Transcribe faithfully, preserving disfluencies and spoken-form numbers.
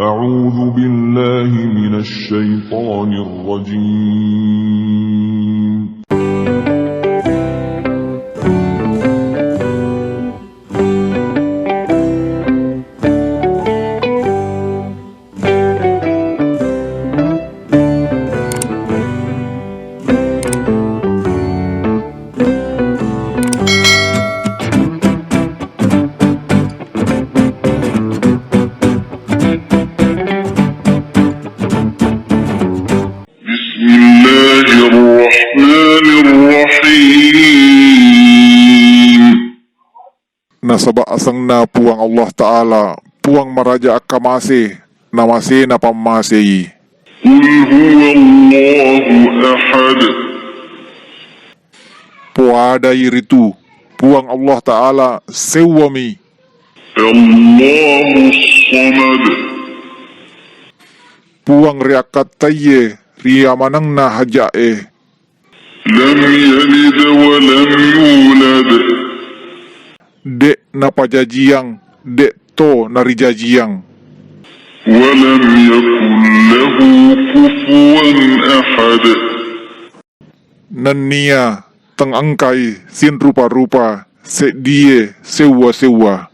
أعوذ بالله من الشيطان الرجيم. بسم الله الرحمن الرحيم. Nasaba asenna Puang Allah Ta'ala, Puang maraja akkamase, namasena pammasei. قل هو الله أحد. Poadai ritu, Puang Allah Ta'ala sewwami. الله الصمد. Puang riakkattaiye ri amanengna haja'e. لم يلد ولم يولد. De' napajajiang, de' to narijajiang. ولم يكن له كفوا أحد. Nenniya teng engkai sinrupa-rupa seddie sewwa-sewwa.